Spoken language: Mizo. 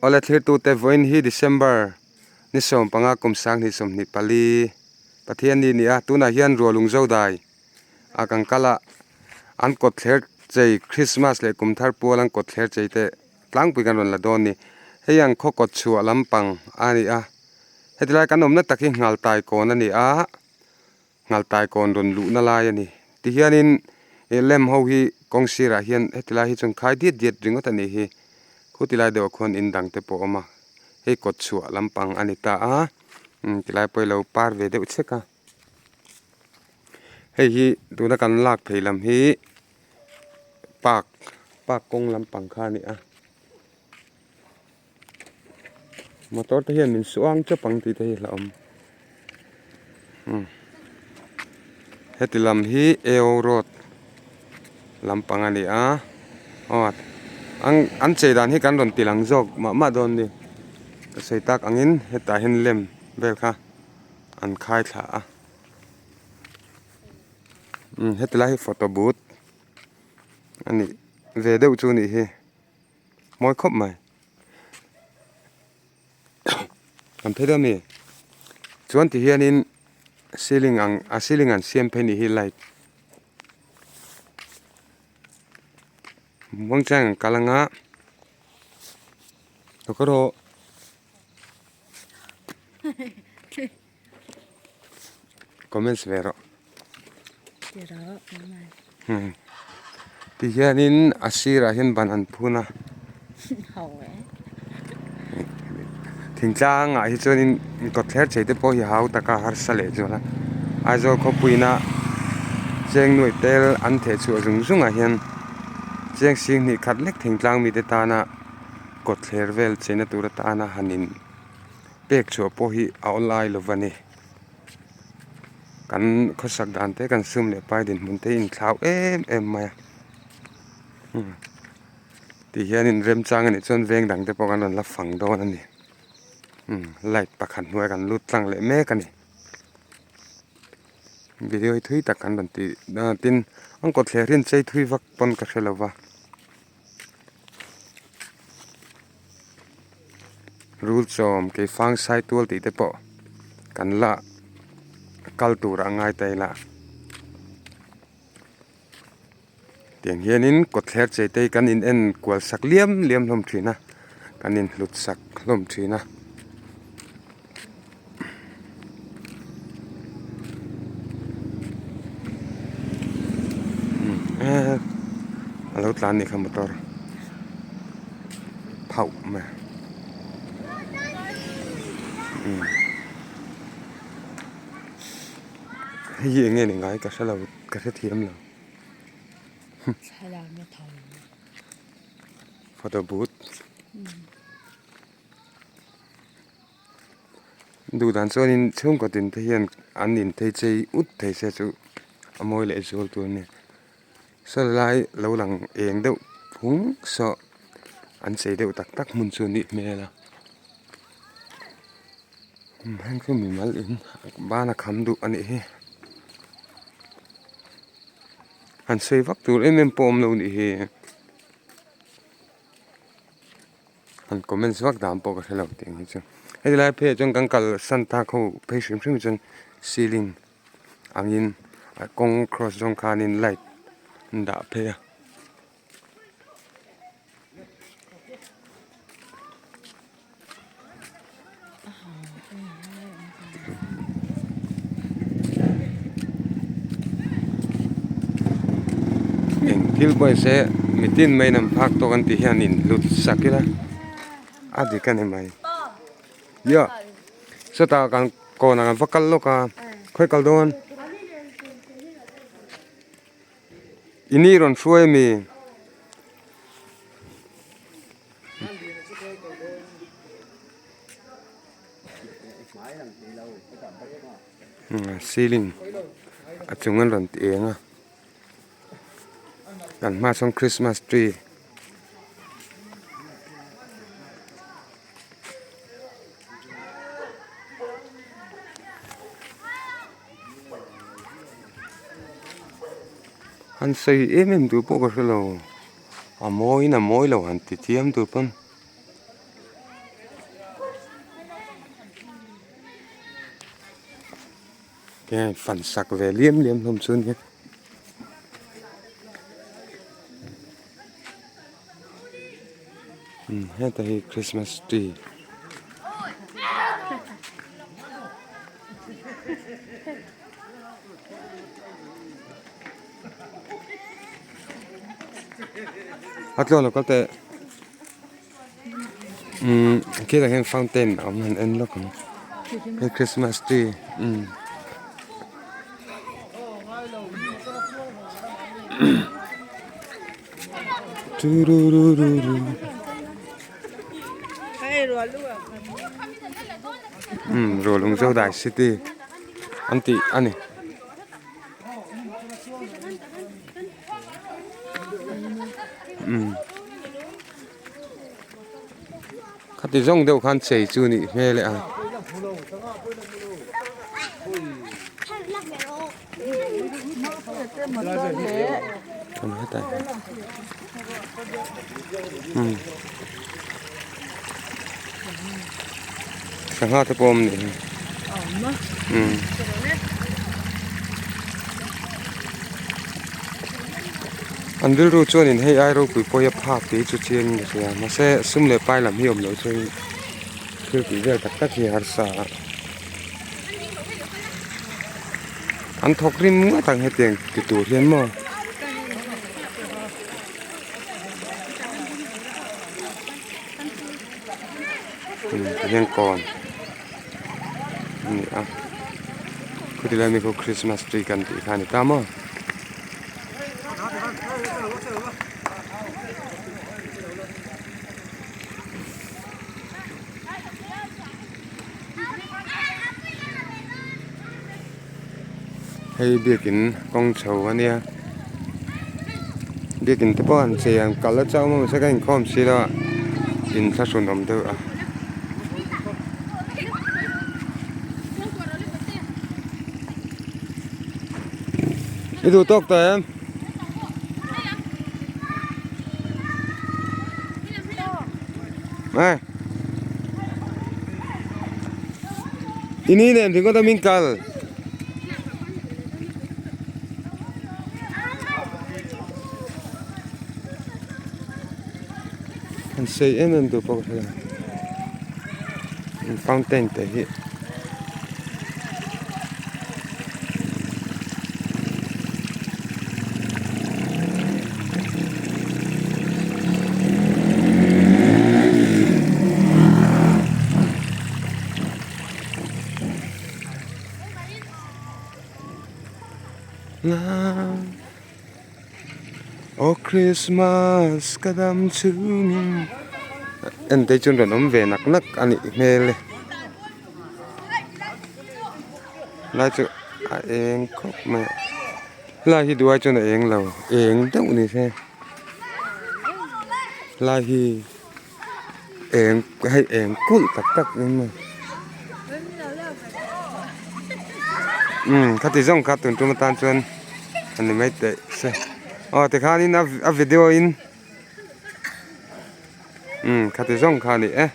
Awle thlirtute vawiin hi December ni 15 kum 2024 Pathian ni ni a, tunah hian Rualung Zodai a kan kal a, an kawt thler chei Christmas leh kum thar pual an kawt thler chei te tlangpui kan rawn la dawn ni. Hei ang khaw kawt chhuah lampang a ni a, heti lai kan awmna tak hi Nghaltai kawn a ni a. Nghaltai kawn rawn luhna lai a ni. Tihianin ih lem ho hi kawng sirah hian heti lai hi chuan khai diat diat ringawt a nih hi. Khuti lai deuhah khuan in dang te pawh a awm a, hei kawt chhuah lampang a ni ta a, umm ti lai pawh hi lo par ve deuh chhek a. Hei hi tuna kan lak phei lam hi park park kawng lampang kha a ni a. Motor te hian min suang chawp ang tih te hi hlauhawm umm heti lam hi A_O road lampang a ni a aw an an chei dan hi kan rawn ti lang zawk mah mah dawn a ni ka sawi tak angin hetah hian lem vel kha an khai thla a umm heti lai hi photo booth a nih ve deuh chu a nih hi. Mawi khawp mai kan phei dawn a ni chuan ti hianin ceiling ang a ceiling an siam phei nih hi light muangchang an kal anga erawh comments ve rawh ti hianin a sirah hian ban an phun a thingtlang ah hi chuanin kawtthler chei te pawh hi hau taka harsa leh chuan a Aizawl khawpuiin a cheng nuaih tel an theh chhuah zung zung ah hian cheng sing hnih khat lek thingtlang mite tana kawtthler vel cheina tur atana han in pek chhuah pawh hi a awlai lo va ni kan khawsak dan te kan sum leh pai dinhmun te inthlau em em mai a ti hianin remchang a nih chuan veng dang te pawh kan rawn la fang dawn a ni light pakhat hnuaiah kan lut tlang leh mek a ni video hi thui tak kan rawn tih tin an kawtthler hi an chei thui vak pawn ka hre lo va. Rul chawm keifang sai tual tih te pawh kan la kal tur a ngai ta ila tiang hianin kawtthler chei te hi kan in en kual sak liam liam hlawm thin a kan in hlut sak hlawm thin a. A lo tlan nih kha motor phauh mai hei hi eng nge ni ngai ka hre lo ka hrethiam lo photo booth. Duh dan chuanin chhungkaw tin te hian an inthei chei ut thei se chu a mawi leh zual tur a ni saw lai lo lang eng deuh phung saw an chei deuh tak tak hmun chu a nih hmel a heng chu mimal in ban a kham duh a nih hi han sawi vak tur em em pawh a awm lo a nih hi. An comments vak dan pawh ka hre lo tih ang hi chu heti lai pheiah chuan kan kal san tak ho phei hrim hrim chuan ceiling angin a kawng cross zawng khanin light an dah phei a. Eng thil pawh ni se mitin mai in an phak tawk an tih hian in hlut sak ila a dik a ni mai ia sawtah kan kawnah kan va kal lawk a khawi kal dawn ini rawn hruai ami. Ceiling a chung an rawn ti eng a kan hmaah sawn christmas tree an sawi em em duh pawh ka hrelo. A mawiin a mawi lo han ti chiam tur pawn. Tihian fan sak ve liam liam hlawm chu ania. Umm heta hi christmas tree. A tlawn lo kal teh umm khitah hian fountain a awm han en lawk ang hei christmas tree umm chururururuuu umm Rualung Zodai city an tih a ni. Umm khati zawng deuh khan chei chu nih hmel e a. Umm sangha te pawh a awm nih hi umm. An rilru chuanin hei ai ropui pawh hi a phak tih hi chu chiang in ka hria mahse sum leh pai lam hi awm loh chuan thil tih vel tak tak hi a harsa a an thawk rim ngawt ang hetiang ti tur hian maw. Tihian kawn a ni a khuti lai mi khu christmas tree kan tih kha a ni ta maw. Hei biakin kawng chho a nia biakin te pawh an chei ang kal a chauh maw mahse ka inkhawm si lo a inthlahrun awm deuh a. I duh tawk tawh em? Nè. Ini nen ringawt a min kal. An sei em em duh pawh ka hre lo. Fountain te hi. Aw Christmas ka dam chhungin en te chuan rawn awm ve nak nak a nih hmel e lai chu a eng khawp mai a helai hi duai chuan a eng lo eng deuh ni se helai hi eng hei eng kulh tak tak mai umm khati zawng kha tun tum atan chuan a ni mai teh se aw tikhanin a video in umm khati zawng kha a ni e.